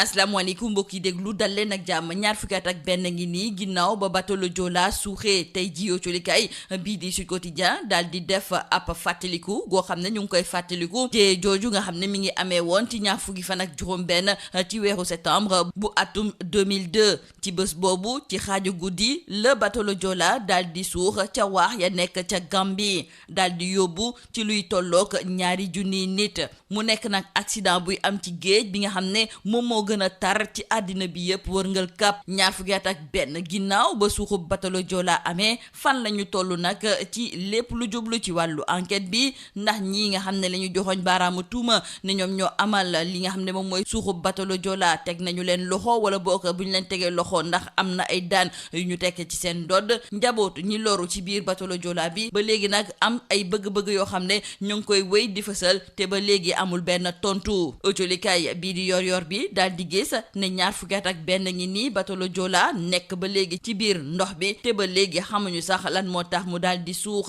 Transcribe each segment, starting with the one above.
asalaamaaleykum mbokk yi déglu dal leen ak jàmm ñaar fukki at ak benn ngi nii ginnaaw ba bateau le Joola suuxee tey jii colikaay bii di Sud Quotidien daal di def ab fàttaliku goo xam ne ñu ngi koy fàttaliku te jooju nga xam ne mi ngi amee woon ci ñaar fukki fan ak juróom-benn ci weeru septembre bu atum 2002 ci bés boobu ci xaaju guddi la bateau le Joola daal di suux ca waax ya nekk ca Gambie daal di yóbbu ci luy tolloog ñaari junniy nit mu nekk nag accident buy am ci géej bi nga xam ne moom moo gën a tar ci àddina bi yëpp wërngal kap ñaar fukki at ak benn ginnaaw ba suuxu bateau le Joola amee fan la ñu toll nag ci lépp lu jublu ci wàllu enquête bi ndax ñii nga xam ne la ñu joxoñ baaraamu tuuma ne ñoom ñoo amal li nga xam ne moom mooy suuxu bateau le Joola teg nañu leen loxo wala boog bu ñu leen tegee loxo ndax am na ay daan yu ñu tekk ci seen dodd njabootu ñi loru ci biir bateau le Joola bi ba léegi nag am ay bëgg-bëgg yoo xam ne ñu ngi koy wéy di fësal te ba léegi amul benn tontu autolikaay bii di yor bi daal di gis ne ñaar fukki at ak benn ngi nii bateau le Joola nekk ba léegi ci biir ndox bi te ba léegi xamuñu sax lan moo tax mu daal di suux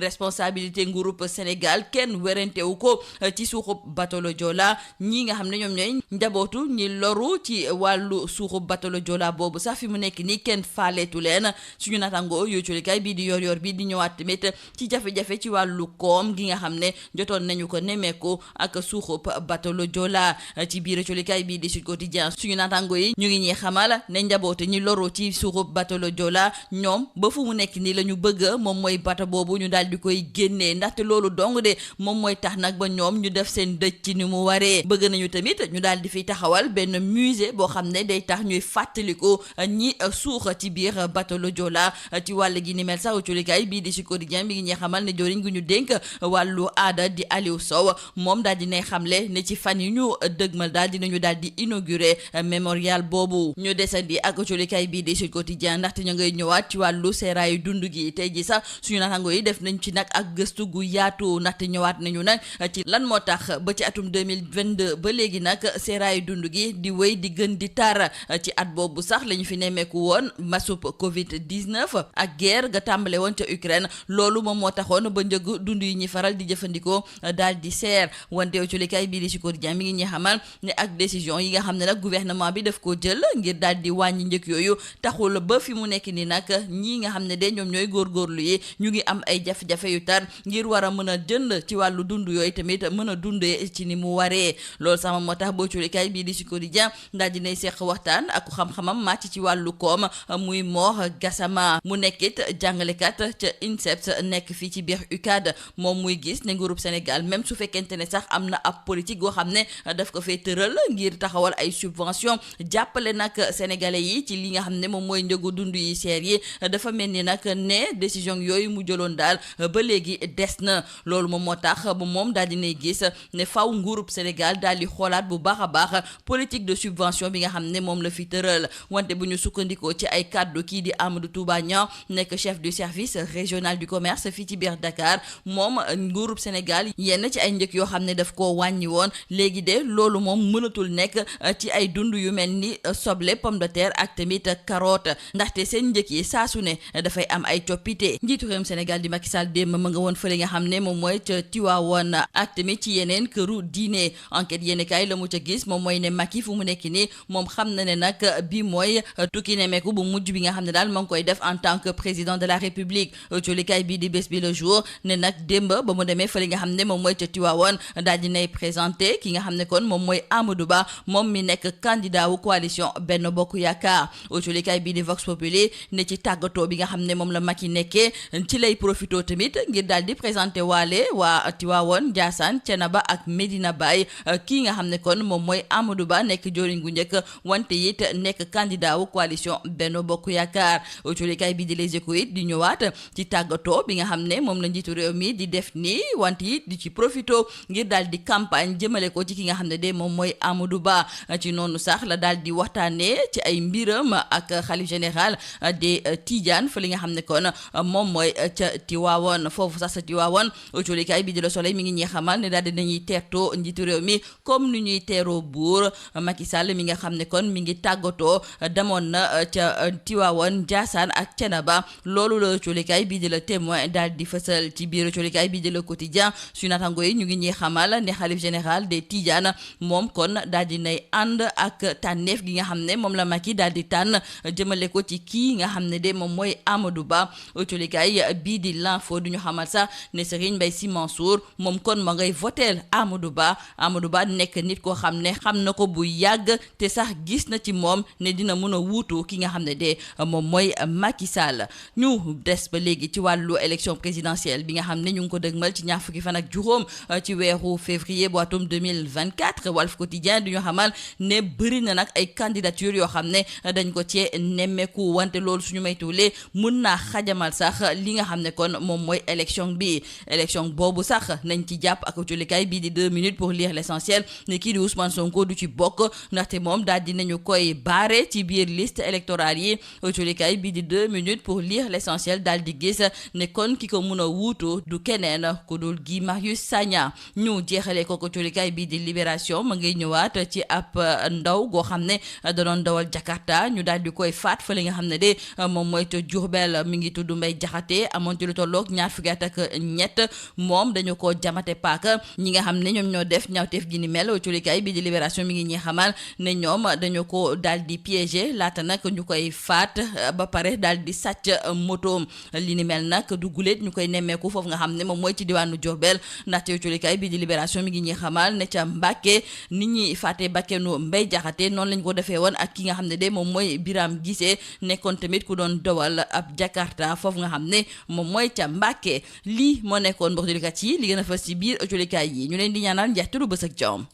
responsabilité nguurub Sénégal kenn werentewu ko ci suuxub bateau le Joola ñii nga xam ne ñoom ñooy njabootu ñi loru ci wàllu suuxub bateau le Joola boobu sax fi mu nekk nii kenn faaleetu leen suñu natango yooculikaay bii di yor bi di ñëwaat tamit ci jafe-jafe ci wàllu koom gi nga xam ne jotoon nañu ko nemmeeku ak suuxub bateau le Joola ci biir yooculikaay bii di Sud Quotidien suñu natango yi ñu ngi ñuy xamal ne njabootu ñi loru ci suuxub bateau le Joola ñoom ba fu mu nekk nii la ñu bëgg moom mooy bateau boobu ñu daal di koy génnee ndaxte loolu dong de moom mooy tax nag ba ñoom ñu def seen dëj ci ni mu waree bëgg nañu tamit ñu daal di fiy taxawal benn musée boo xam ne day tax ñuy fàttaliku ñi suux ci biir bateau le Joola ci wàll gi ni mel sax culikaay bii di Sud Quotidien bi ngi ñuy xamal ne joriñ gu ñu dénk wàllu aada di Aliou Sow moom daal di nay xamle ne ci fan yi ñu dëgmal daal dinañu daal di inauguré mémorial boobu ñu desandi ak culikaay bii di Sud Quotidien ndaxte ñu ngay ñëwaat ci wàllu seeraayu dund gi tey ji sax suñu natango yi def nañ ci nag ak gëstu gu yaatu ndaxte ñëwaat nañu nag ci lan moo tax ba ci atum 2022 ba léegi nag seeraayu dund gi di wéy di gën di tar ci at boobu sax lañu fi nemmeeku woon masub Covid-19 ak guerre ga tàmbale woon ca Ukraine loolu moom moo taxoon ba njëg dund yi ñuy faral di jëfandikoo daal di seer wante ci likaay bii di Sud Quotidien mi ngi ñuy xamal ne ak décision yi nga xam ne nag gouvernement bi daf koo jël ngir daal di wàññi njëg yooyu taxul ba fi mu nekk ni nag ñii nga xam ne de ñoom ñooy góorgóorlu yi ñu ngi am ay jafe-jafe yu tar ngir war a mën a jënd ci wàllu dund yooyu tamit mën a dundee ci ni mu waree loolu sama moo tax boo ci likaay bii di Sud Quotidien daal di nay seq waxtaan ak xam-xamam màcc ci wàllu koom muy Mor Gassama mu nekkit jàngalekat ca INSEPS nekk fii ci biir UCAD moom muy gis ne nguurub Sénégal même su fekkente ne sax am na ab politique goo xam ne daf ko fee tëral ngir taxawal ay subvention jàppale nag sénégalais yi ci li nga xam ne moom mooy njëgu dund yi seer yi dafa mel ni nag ne décision yooyu mu jëloon daal ba léegi des na loolu moom moo tax ba moom daal dinay gis ne faw nguurub Sénégal daal di xoolaat bu baax a baax politique de subvention bi nga xam ne moom la fi tëral wante bu ñu sukkandikoo ci ay kàddu kii di Amadou Touba Niang nekk chef du service régional du commerce fii ci biir Dakar moom nguurub Sénégal yenn ci ay njëg yoo xam ne daf koo wàññi woon léegi de loolu moom mënatul nekk ci ay dund yu mel ni soble pomme de terre ak tamit carotte ndaxte seen njëg yi saa su ne dafay am ay coppite njiitu réewum Sénégal di Macky Sall démb ma nga woon fële nga xam ne moom mooy ca Tiwaawoon ak tamit ci yeneen këru diine enquête yéeni kaay la mu ca gis moom mooy ne Macky fu mu nekk nii moom xam na ne nag bi mooy tukki nemeeku bu mujj bi nga xam ne daal ma ngi koy def en tant que président de la République colikaay bii di bés bi le jour ne nag démb ba mu demee fële nga xam ne moom mooy ca Tiwaawoon daal di nay présenté ki nga xam ne kon moom mooy Amadou Ba moom mi nekk candidat wu coalition Benno Bokk Yaakaar colikaay bii di Vox Populi ne ci tàggatoo bi nga xam ne moom la Macky nekkee ci lay profito tamit ngir daal di présenté waale waa Tiwaawoon Ndiassane Thiénaba ak Medina Baye kii nga xam ne kon moom mooy Amadou Ba nekk joriñ gu njëkk wante it nekk candidat wu coalition Benno Bokk Yaakaar colikaay bii di Les Échos it di ñëwaat ci tàggatoo bi nga xam ne moom la njiitu réew mi di def nii wante it di ci profito ngir daal di campagne jëmale ko ci ki nga xam ne de moom mooy Amadou Ba ci noonu sax la daal di waxtaanee ci ay mbiram ak xalif général des Tidiane fa li nga xam ne kon moom mooy ca Tiwaawoon foofu sax sa Tiwaawoon colikaay bii di Le Soleil mi ngi ñuy xamal ne daal di nañuy teertoo njiitu réew mi comme ni ñuy teeroo buur Macky Sall mi nga xam ne kon mi ngi tàggatoo demoon na ca Tiwaawoon Ndiassane ak Thiénaba loolu la colikaay bii di Le Témoin daal di fësal ci biir colikaay bii di Le Quotidien suñu natango yi ñu ngi ñuy xamal ne xalif général des Tidiane moom kon daal di nay ànd ak tànneef gi nga xam ne moom la Macky daal di tànn jëmale ko ci kii nga xam ne de moom mooy Amadou Ba. autolikaay bii di l'info du ñu xamal sax ne Serigne Mbaye Sy Mansour moom kon ma ngay voteel Amadou Ba nekk nit koo xam ne xam na ko bu yàgg te sax gis na ci moom ne dina mën a wuutu ki nga xam ne de moom mooy Macky Sall. ñu des ba léegi ci wàllu élection présidentielle bi nga xam ne ñu ngi ko dëgmal ci ñaar fukki fan ak juróom ci weeru février bu atum 2024 Walf Quotidien du ñu xamal ne bëri na nag ay candidature yoo xam ne dañ ko cee nemmeeku wante loolu suñu maytuwulee mun naa xajamal sax li nga xam ne kon moom mooy élection boobu sax nañ ci jàpp ak autolikaay bii di 2 minutes pour lire l'essentiel ne kii di Ousmane Sonko du ci bokk ndaxte moom daal di nañu koy baare ci biir liste électorale yi. autolikaay bii di 2 minutes pour lire l'essentiel daal di gis ne kon ki ko mun a wuutu du keneen ku dul Guy Marius Sagna. ñu jeexalee ko autolikaay bii di libération ma ngay ñëwaat ci ab ndaw goo xam ne da doon dawal Jakarta ñu daal di koy faat fa li nga xam ne de moom mooy te Diourbel mi ngi tudd Mbaye Jaxate amoon ci lu tolloog ñaar fukki at ak ñett moom dañu ko jamate paaka ñi nga xam ne ñoom ñoo def ñaawteef gi ni mel autolikaay bii di libération mi ngi ñuy xamal ne ñoom dañu ko daal di piéger laata nag ñu koy faat ba pare daal di sàcc motoom li ni mel nag du guléet ñu koy nemmeeku foofu nga xam ne moom mooy ci diwaanu Diourbel ndaxte autolikaay bii di libération mi ngi ñuy xamal ne ca Mbàkke nit ñi faatee bakkenu Mbaye Jaxate noonu lañ ko defee woon ak ki nga xam ne de moom mooy Biram Gisee nekkoon tamit ku doon dawal ab Jakarta foofu nga xam ne moom mooy ca Mbàkke. lii moo nekkoon mbokk yi li gën a fës ci biir autolikaay yi ñu leen di ñaanal njeextalu bës ak jàmm.